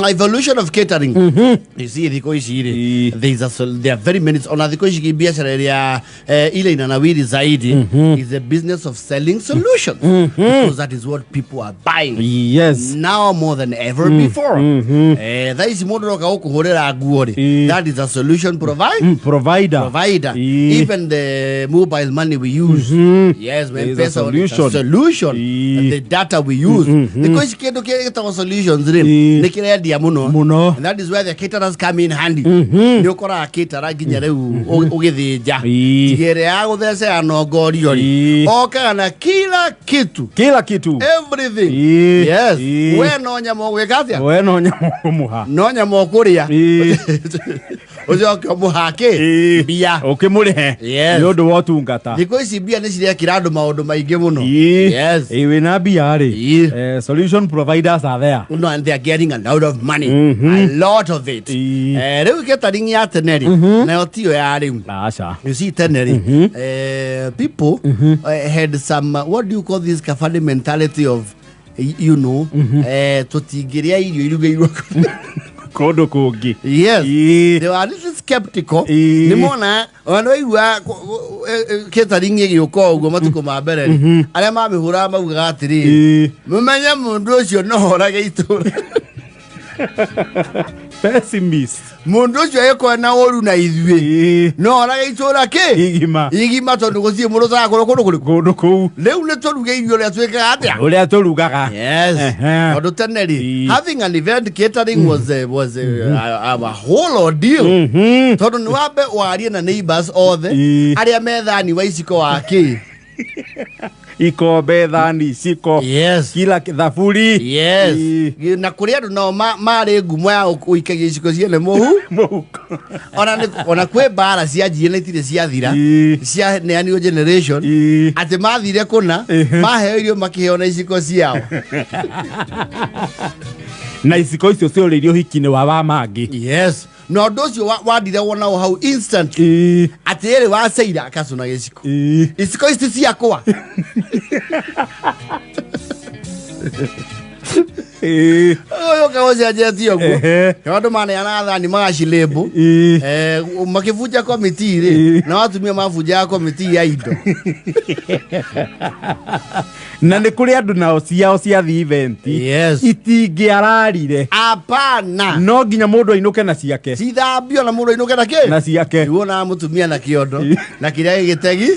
Evolution of catering. You see, thikũ ici rĩ, there are very many, ona thikũ ici biashara ĩrĩa ile inanawiri zaidi is a business of selling solutions, because that is what people are buying now more than ever before. Thaa ici mũndũ roka gũkũhũrĩra nguo rĩ, that is a solution provide Provider. Provider. Even the mobile money we use, yes, There is a M-Pesa, it's a solution. Solution. The data we use, thikũ ici kĩndũ kĩrĩa gĩtagwo solutions rĩ, nĩ kĩrendia mũno. Mũno. And that is where the caterers come in handy. Nĩ ũkoraga caterer nginya rĩu ũgĩthĩnja, tiga ĩrĩa ya gũthecea nongorio rĩ, okaga na kila kitu. Kila kitu. Everything. Yes. We no nyama ũgwĩka atĩa? We no nyamũ ũmũha. No nyama ũkũrĩa, ũcoke ũmũhake mbia. Ũkĩmũrĩhe nĩ ũndũ wa ũtungata. Thikũ ici mbia nĩ cirekĩra andũ maũndũ maingĩ mũno. Yes. Ĩĩ, wĩna mbia rĩ, solution providers are there. No, and they are getting a lot of money, a lot of it. Rĩu catering ya tene rĩ, nayo tiyo ya rĩu. Aca. You see, tene rĩ, people had some what do you call this kafani mentality of tũtingĩrĩa irio irugĩirwo kũndũ kũngĩ. Yes. They were a little skeptical. Nĩ mona ona nĩ waigua catering ĩgĩũka ũguo matukũ ma mbere rĩ, arĩa mamĩhũraga maugaga atĩrĩrĩ, mũmenye mũndũ ũcio no orage itũra. Pessimist. Mũndũ ũcio agĩkorwo na ũru na ithuĩ, no orage itũra kĩ igima. Igima, tondũ gũtirĩ mũndũ ũtarakorwo kũndũ kũrĩkũ. Kũndũ kũu. Rĩu nĩ tũruge irio ũrĩa twĩkaga atĩa? Ũrĩa tũrugaga. Yes. Tondũ tene rĩ, having an event catering was a whole ordeal, tondũ nĩ wambe warie na neighbors othe arĩa methani wa iciko wa kĩ. Ikombe, thani, iciko, kila thaburi. Yes. Na kũrĩ andũ nao marĩ ngumo ya gũikagia iciko ciene mũhu. Mũhuko. Ona kwĩ mbara cianjirie na itirĩ ciathira, cianeanirwo generation, atĩ mathire kũna, maheo irio makĩheo na iciko ciao. Na iciko icio ciorĩirio ũhiki-inĩ wa mangĩ. Yes, na ũndũ ũcio wandiragwo nao hau instantly, atĩ ĩrĩ waceira akacũna gĩciko, iciko ici ti ciakwa. Ũyũ kagũcenjetie ũguo. Andũ maneanaga thani magacilĩmbũ. Makĩbunja komiti rĩ, na atumia mabunjaga komiti ya indo. Na nĩ kũrĩ andũ nao ciao ciathi event itingĩararire. Apana. No nginya mũndũ ainũke na ciake. Cithambio na mũndũ ainũke na kĩ? Na ciake. Nĩguo mũtumia na kĩondo na kĩrĩa gĩgĩtegi.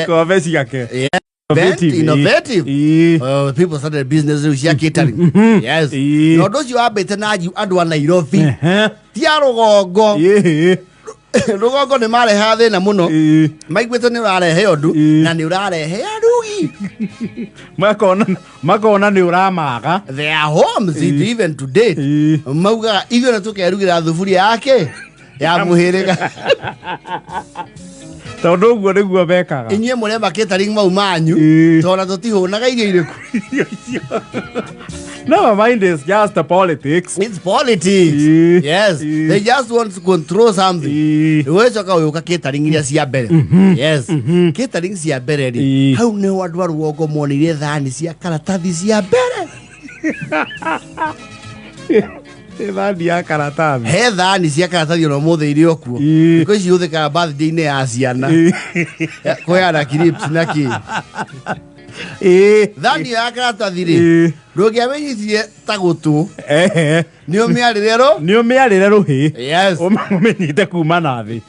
Ikombe ciake. Event, innovative. People started business rĩu cia catering. Yes. Na ũndũ ũcio wambĩte na andũ a Nairobi, ti a rũgongo. Rũgongo nĩ marehaga thĩna mũno. Maiguĩte nĩ ũrarehe ũndũ na nĩ ũrarehe arugi. Makona nĩ ũramaga. Their homes, even to date, maugaga ithuĩ nĩ tũkerugĩra thuburia yake ya mũhĩrĩga. Tondũ ũguo nĩguo mekaga. Inyuĩ mũrema catering mau manyu, tondũ tũtihũnaga irio irĩkũ. Never mind, it's just the politics. It's politics. Yes. They just want to control something. Ũgĩcoka ũgĩũka catering iria cia mbere. Yes. Catering cia mbere rĩ, hau nĩho andũ a rũgongo monire thani cia karatathi cia mbere. Thani ya karatathi. He thani cia karatathi ona ũmũthĩ irĩ o kuo. Thikũ ici ihũthĩkaga birthday-inĩ ya ciana. Kũheana clips na kĩ. Thani ĩyo ya karatathi rĩ, ndũngĩamenyithie ta gũtũ, nĩ ũmĩarĩre rũ. Nĩ ũmĩarĩre rũhĩ. Yes. Ũmĩnyite kuma na thĩ.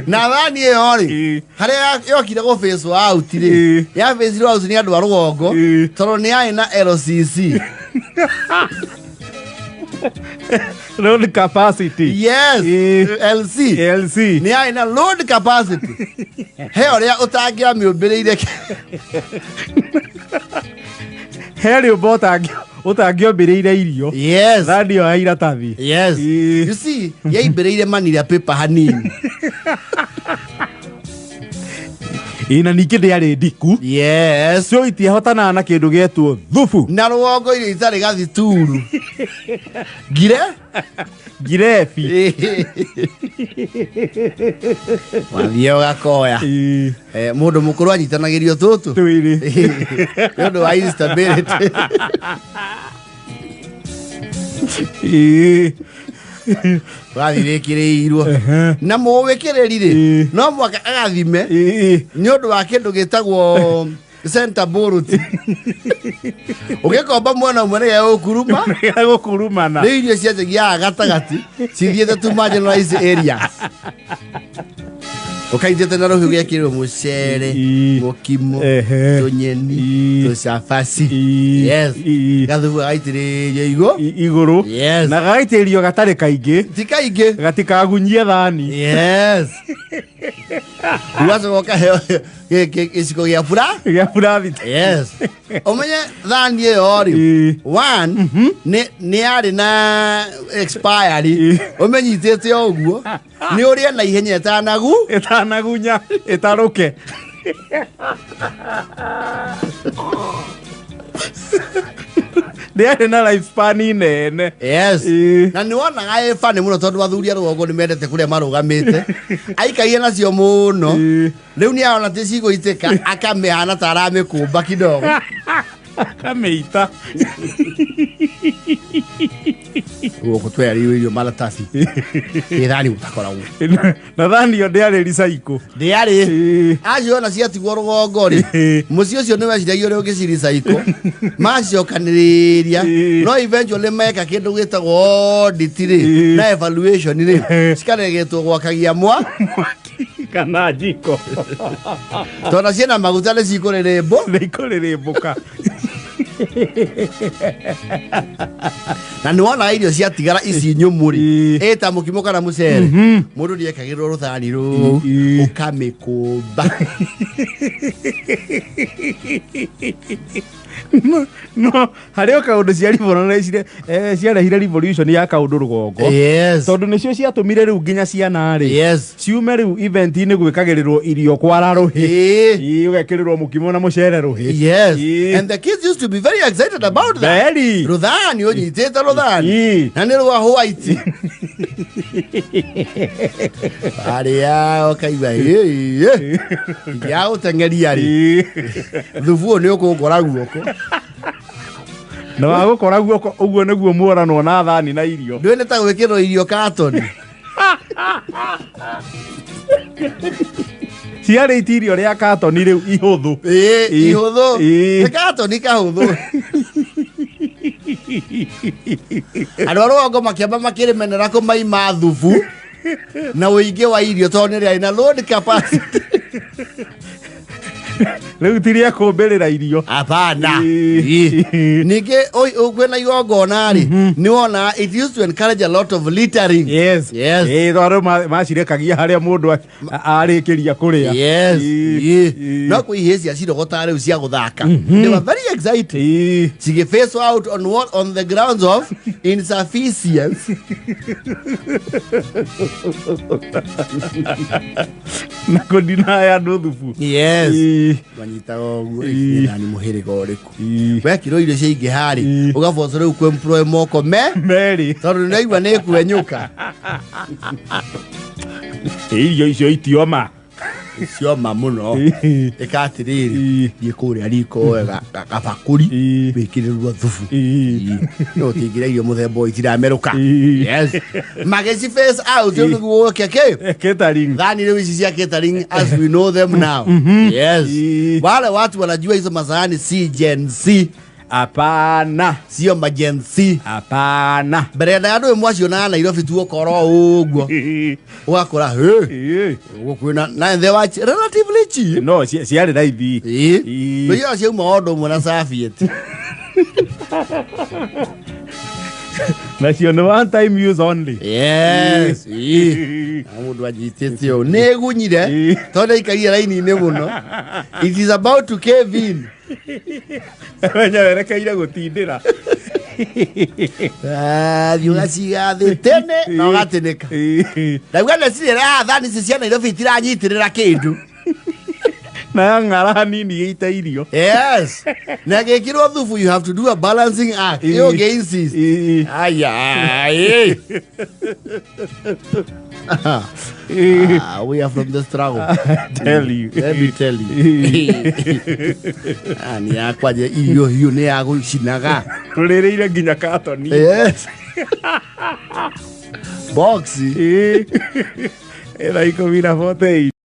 Na thani ĩyo rĩ, harĩa yokire gũ phase out rĩ, ya phase out nĩ andũ a rũgongo, tondũ nĩ yarĩ na LCC. Load capacity. Yes. LC. LC. Nĩ yarĩ na load capacity, he ũrĩa ũtangĩamĩũmbĩrĩire. He rĩũmba ũtangĩombĩrĩire irio. Yes. Thani ĩyo ya iratathi. Yes. You see, yaimbĩrĩire manila paper hanini. Ĩ na ningĩ ndĩarĩ ndiku. Yes. Cio itiahotanaga na kĩndũ gĩetwo thubu. Na rũgongo irio itarĩ gathituru ngire. Ngirebi. Wathiĩ ũgakoya. Ĩ. Mũndũ mũkũrũ anyitanagĩrio tũtũ twĩrĩ nĩ ũndũ wa instability. Ĩ. Ũgathiĩ wĩkĩrĩirwo na mũwĩkĩrĩri rĩ, no mwaka agathime nĩ ũndũ wa kĩndũ gĩtagwo center bolt. Ũgĩkomba mwena ũmwe nĩ gũkuruma. Gũkurumana. Rĩu irio cianjagia gatagatĩ cithiĩte tu marginalized areas, ũkaitĩte na rũhiũ gĩekĩrwo mũcere, mũkimo, tũnyeni, tũcabaci. Yes. Gathubu gaitĩrĩrio igũ igũrũ. Yes. Na gagaitĩrĩrio gatarĩ kaingĩ. Ti kaingĩ. Gatikagunyie thani. Yes, ũgacoka ũkaheo gĩciko gĩa bura. Gĩa burathiti. Yes, ũmenye thani ĩyo rĩ, one nĩ yarĩ na expiry. Ũmenyitĩte o ũguo nĩ ũrĩe na ihenya ĩtanagu ĩtanagunya ĩtarũke. Ndĩarĩ na lifespan nene. Yes. Na nĩ wonaga ĩ funny mũno tondũ athuri a rũgongo nĩ mendete kũrĩa marũgamĩte aikaire nacio mũno. Rĩu nĩ arona ti cigũitĩka, akamĩhana ta aramĩkũmba kidogo. Akamĩita. Gũkũ tweyarĩirwo irio maratathi ĩthani gũtakoragwo. Na thani ĩyo ndĩarĩ recycle. Ndĩarĩ. Acio ona ciatigwo rũgongo rĩ, mũciĩ ũcio nĩ weciragia ũrĩa ũngĩciricaiko macokanĩrĩria, no eventually meka kĩndũ gĩtagwo audit rĩ na evaluation rĩ, cikaregetwo gwakagia mwa mwaki kana njiko. Tondũ ciĩna maguta nĩ cikũrĩrĩmbũ. Nĩ ikũrĩrĩmbũka. Na nĩ wonaga irio ciatigara ici nyũmũ rĩ, ĩta mũkimo kana mũcere, mũndũ nĩekagĩrwo rũthani rũu ũkamĩkũmba. No harĩ o kaũndũ ciarehire revolution ya kaũndũ rũgongo. Tondũ nĩcio ciatũmire rĩu nginya ciana rĩ, ciume rĩu event-inĩ gwĩkagĩrĩrwo irio kwara rũhĩ. Ĩĩ, ũgekĩrĩrwo mũkimo na mũcere rũhĩ. And the kids used to be very excited about that. Very. Rũthani ũnyitĩte rũthani na nĩ rwa white arĩa ũkaigua ingĩaga gũteng'eria rĩ, thubu ũyũ nĩ ũkũngora guoko. Na wagũkora guoko ũguo nĩguo muoranwo na thani na irio. Ndũĩ nĩ ta gwĩkĩrwo irio katoni. Ciarĩ iti irio rĩa katoni rĩu ihũthũ. Ĩĩ, ihũthũ. Nĩ katoni kahũthũ. Andũ a rũgongo makĩamba makĩrĩmenera kũmaima thubu na ũingĩ wa irio tondũ nĩ rĩarĩ na load capacity. Rĩu ti rĩa kũmbĩrĩra irio. Hapana. Ĩĩ. Ningĩ kwĩna igongona rĩ, nĩ wona it used to encourage a lot of littering. Yes. Ĩĩ, tondũ macirekagia harĩa mũndũ arĩkĩria kũrĩa. Yes. No kwĩ ihĩĩ cia cirogotaga rĩu cia gũthaka. They were very excited cigĩ face out on what, on the grounds of insufficiency. Na kũndinaya andũ thubu. Yes. Manyitaga ũguo. Nĩ mũhĩrĩga ũrĩkũ wekirwo irio ciaingĩha rĩ, ũgaboco rĩu kwemploy moko me merĩ tondũ nĩraigua nĩ kwenyũka. Irio icio itioma. Cioma mũno. Ĩka atĩrĩrĩ, thiĩ kũrĩa riko woe gabakũri wĩkĩrĩrwo thubu. No ũtingĩra irio mũthemba ũyũ itiramerũka. Yes, magĩci face out rĩu nĩguo gũke kĩ catering. Thani rĩu ici cia catering as we know them now. Yes. Wale watu wanajua hizo masahani si Gen Z. Hapana. Sio ma Gen Z. Hapana. Mbere ya andũ mwacionaga Nairobi tu ũkorwo ũguo ũgakora ũguo kwĩna na they were relatively cheap. No ciarĩ raithi. Ĩĩ ciauma o ũndũ ũmwe na serviette. Nacio nĩ one time use only. Yes. Ĩĩ. Na mũndũ anyitĩte ũũ nĩ ĩgunyire tondũ aikarire raini-inĩ mũno, it is about to cave in. Menya werekeire gũtindĩra. Thiĩ ũgaciga thĩ tene na ũgatĩnĩka. Ndauga necirĩra thani ici cia Nairobi itiranyitĩrĩra kĩndũ. Na yang'ara hanini gĩite irio. Yes, na gĩkĩrwo thubu, you have to do a balancing act. Ĩyo ũngĩ insist. Aya, ĩ. Ah, we are from the struggle. Tell you. Let me tell you. Ah, nĩ yakwa nje irio hiũ nĩ ya gũcinaga. Tũrĩrĩire nginya katoni. Yes. Box. Ĩ. Thaa 10 na 48.